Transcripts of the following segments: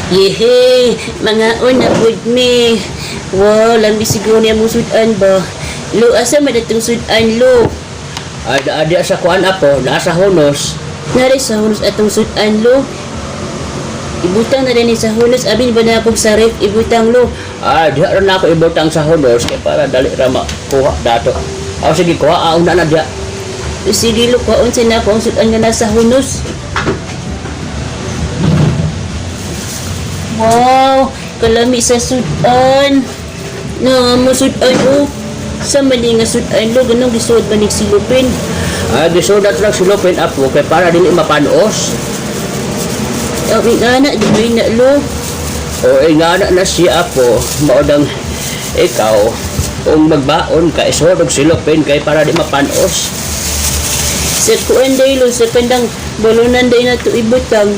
Yehey! Mga una pud mi. Wow, lami siguro niya mong sudan ba? Lo, asa man atong sudan, lo? Ay, adi sa kuan apo, nasa hunos. Nari sa hunos atong sudan, lo. Ibutang na rin sa hunos. Abin ba na akong sa ref? Ibutang, lo. Ay, diha ra na ako ibutang sa hunos kay para dali ra makuha dato. Aw sige, kuha aw na na diha. Sige, lo, kuhaon sa na ako ang sudan nga nasa hunos. Wow, kalami sa sudan. Na mo sudan, oh. Sa mali nga sudan, lo, ganong gisuod ba ni silupin? Ay, gisudat lang silupin apo kay para dili mapanos. Oh, nga na, di na, lo. O ingana na siya apo, maudang ikaw kung magbaon ka isuod og silupin kay para di mapanos. Sa kuan day, lo, sa kandang balonan day na to ibutang.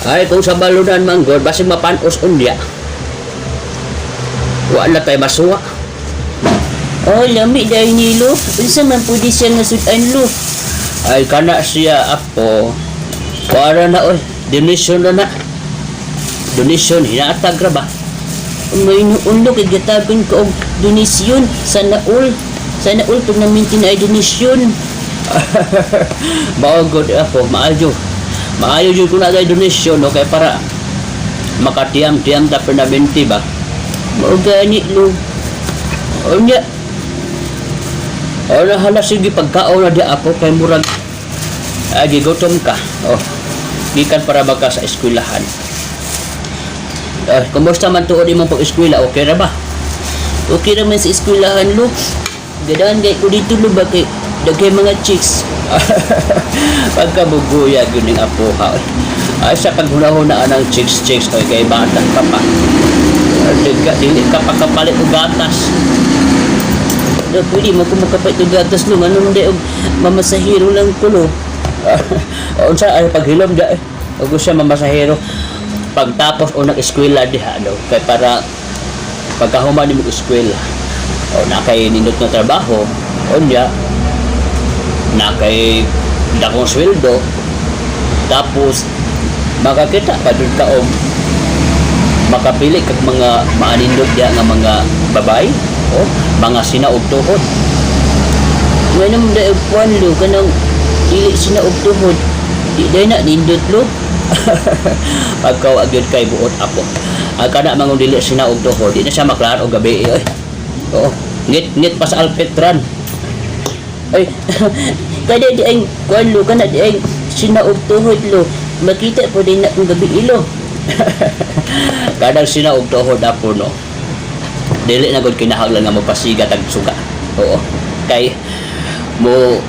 Ay, kung sa balunan manggod, basig mapanos unya. Wala tay masuwa. Oh, lami day ni, lo. Unsa man pudi siya nga sudan, lo? Ay, kana siya apo. Para na oy, donation na na. Donation, hinatag ra ba? May noon, lo, kay gatagon ko og donasyon sa naul. Sa naul, pag namintin ay donasyon. Mao gud apo, maayo. Maayo jud kung nagay donation no kay para makatiyam-tiyam ta permanente ba. Mao gani, lo. Unya. O na hala sige pagkaon na di apo kay murag ay gigutom ka. Oh. Gikan para ba ka sa eskwelahan. Eh, kumusta man tuod imong pag-eskwela? Okay ra ba? Okay raman sa eskwelahan, lo. Gadahan kay ko dito, lo, ba kay daghay mga chicks. Pagkabuguya gyud ning apo ha. Ay sa paghunahuna ang chicks chicks oy kay bata ka pa. Dili ka dili ka pa kapalit og gatas. Lo, pwede mo ko makapalit og gatas, lo. Anong day og mamasahiro lang ko, lo. Unsa ay paghilom da eh. Ug siya mamasahero pagtapos unang eskwela diha do kay para pagkahuman nimo eskwela o na kay nindot nga trabaho unya na kay dakong sweldo tapos makakita pa dud ka og makapili kag mga maanindot diha nga mga babae o mga sinaog tuhod. Nganong day og kuan, lo, kanang dili sinaog tuhod. Di day na nindot, lo. Pagkaw gyud kay buot apo ang kana mangong dili sinaog tuhod di na siya maklaro og gabi eh. Oo, ngit ngit pa sa alpetran. Ay, kada di ay kuan, lo, kana di ay sinaog tuhod, lo. Makita po din na kung gabi ilo. Kadang sinaog tuhod apo no dili na gud kinahanglan nga mopasiga tag suga. Oo, kay mo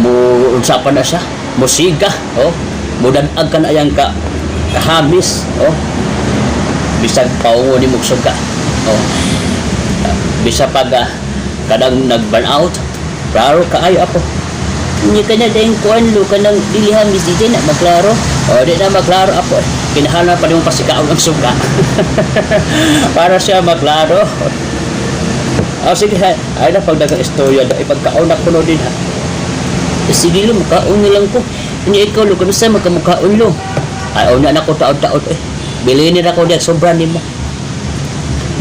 mo unsa pa na siya musiga oh mo dag-ag ka na yang ka kahamis oh bisag paungo ni mo suga oh bisa pag kadang nag burn out klaro kaayo apo. Nya kana dayong kuan, lo, kanang dili hamis di day na maklaro. O di na maklaro apo eh. Kinahanglan pa nimo pasikaon ang suga para siya maklaro. O sige ha, ay na pagdagang istorya da ipagkaon na kuno din ha. Sige, lo, mukaon na lang ko. Nya ikaw, lo, kanusa makamukaon, lo? Ay una na ko taod-taod eh. Bilinin ako diyan sobra nimo.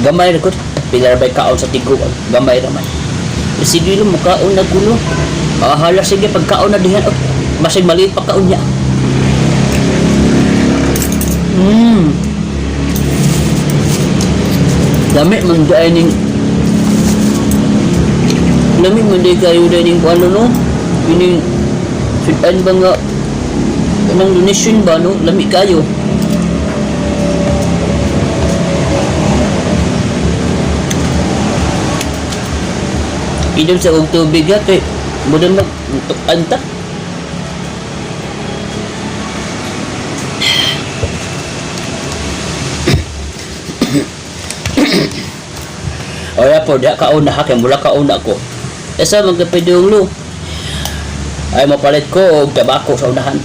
Gamay ra ko. Pila ra ba'y kaon sa tiguan? Gamay ra man. Sige, lo, mukaon na ko, lo. Ah, hala sige pagkaon na dihan. Oh, basig maliit pa kaon niya. Dami man diay ning Lami man day kayo day ning kuan, lo, no? Kining sudan ba nga kanang donation ba, no? Lami kayo. Inom sa og tubig ha kay mudan mag tukan ta. Oya po, diha kaon na ha kay mula kaon na ko. Asa man ka padung, lo? Ay mapalit ko og tabako sa unahan.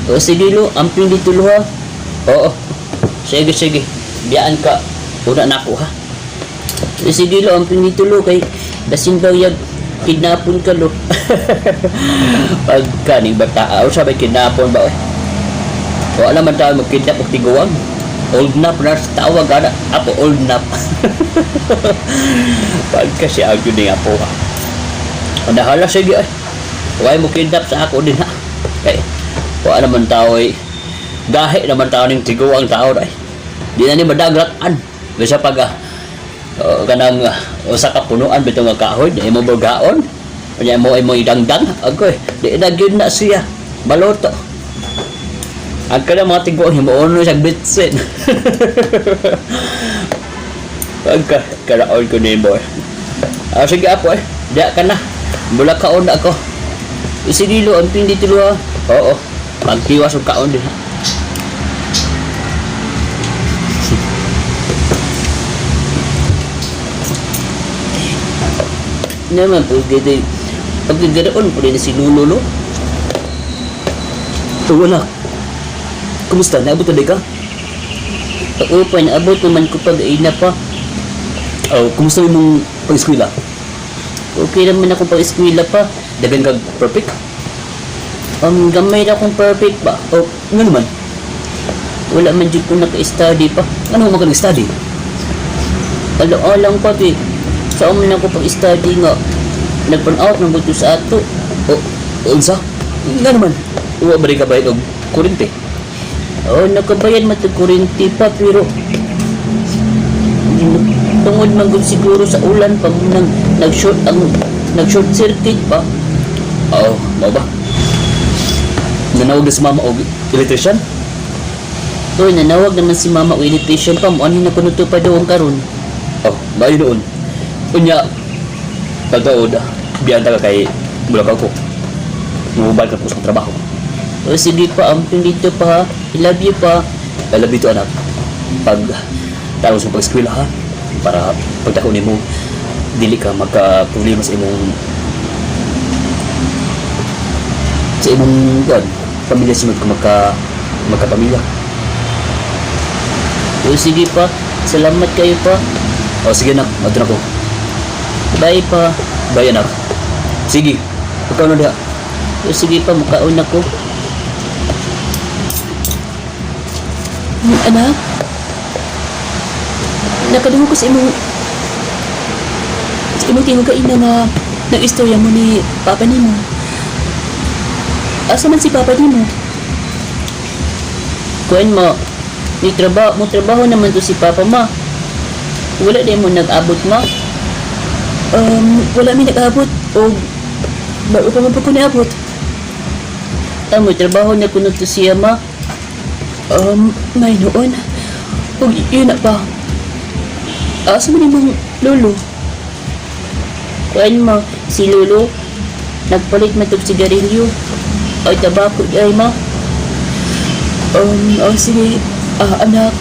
O sige, lo, amping dito, lo, ha. Oo. Sige sige. Biyaan ka. Una na ako ha. O sige, lo, amping dito, lo, kay basin ba yag kidnapon ka, lo. Pagka ning bata, o sabi kidnapon ba oy. Wala man tayo magkidnap og tiguang. Old nap na sa tawag ana. Apo old nap. Pagka siya gyud ni apo. Nahala sige ay. Why mo kidnap sa ako din ha? Kay wa naman tao ay gahi naman tao ning tiguang tao ay. Di na ni madagratan. Bisa pag kanang usa ka punuan bitaw nga kahoy, di mo burgaon. Unya mo imo idangdang. Agoy, di na gyud na siya. Baloto. Ang kanang mga tiguang himuon no siyang bitsin. Pagka karaon ko nimo. Ah, sige apo eh. Diya ka na. Mula kaon na ako. Sige lo, amping dito lo ha. Oo. Pagtiwas og kaon din. Naman po, gito. Pagkagaraon po rin si Lolo lo. Oh, anak. Kumusta? Naabot na di ka? Oo pa, naabot naman ko pag ina pa. Oh, kumusta imong pag-eskwela? Okay naman ako pag eskwela pa. Dagan kag perfect? Gamay na akong perfect ba. Oh, nga naman. Wala man jud ko naka-study pa. Ano mo ka nag-study? Alaalang pa bi. Sa man ako pag-study nga. Nag-burn out ng buto sa ato. Oh, unsa? Nga naman. Wa ba di ka bayad og kurente? Oo, nakabayad man tag kuryente pa pero tungod man gud siguro sa ulan pa nang nag-short ang nag-short circuit pa. Oo, mao ba? Nanawag na si mama og electrician? Uy, nanawag naman si mama o electrician pa mo ano na kuno to pa doon karon. Oh, maayo noon. Unya, pagkaod, biyan ta ka kay Bulakaw ko. Mubal ka po sa trabaho. O sige pa, amping dito pa ha. I love you pa. I love you too, anak. Pag tapos mo pag-eskwela ha, para pagdako nimo dili ka magka problema sa imong kuan, pamilya sunod ka magkapamilya. O sige pa, salamat kayo pa. O sige anak, adto na ko. Bye pa. Bye anak. Sige, ikaw na diha. O sige pa, mukaon ako. Anak, nakadungog ko sa imong tingog kaina nga nag-istorya mo ni Papa nimo. Asa man si Papa nimo? Kuan mo, ni trabaho, mo trabaho naman to si Papa ma. Wala din mo nag-abot ma. Wala mi nag-abot o bago pa man po ko niabot. Ah, mo trabaho na kuno to siya ma. May noon. Ug yun na pa. Asa man imong lolo? Kuan mo, si Lolo, nagpalit man tog sigarilyo. Ay, tabako di ay ma. Oh, sige. Ah, anak,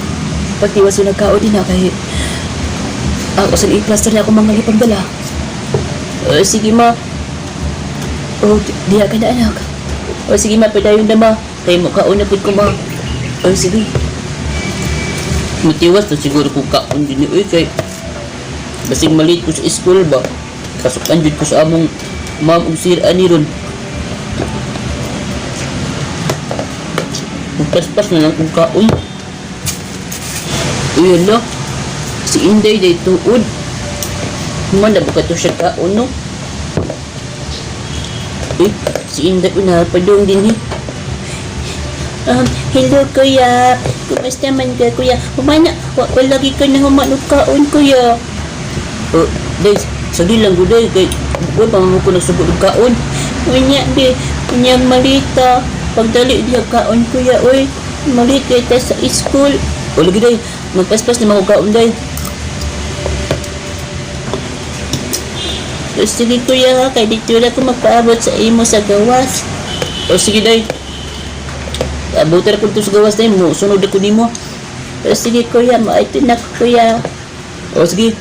pagtiwas yung nagkao din na kay ako sa i-plaster na ako mga gipagdala. O, sige ma. O, diya ka na anak. O sige ma, padayon na ma. Kay mo kaon na pud ko ma. O, sige. Mutiwas na siguro ko kaon din ni uy kay basig malit ko sa school ba. Kasukan jud ko sa among ma'am ug sir ani ron. Magpaspas na lang kong kaon. Uy, hala. Si Inday day tuod. Human na ba ka to siya kaon, no? Uy, si Inday una pa doon din eh. Hello kuya. Kumusta man ka kuya? Humana, wa lagi ka na human og kaon kuya. Oh, day, sagi lang gud day kay wa pa man ko nagsugod og kaon. Unya di, unya malita. Pagdali diha kaon kuya oy. Malit kay ta sa school. O lagi day, magpaspas na mga kaon day. O, sige kuya ha, kay dito na ko magpaabot sa imo sa gawas. O sige day. Abutan ko dito sa gawas day mo, sunod ako nimo. O sige kuya, maayto na ko kuya. O sige.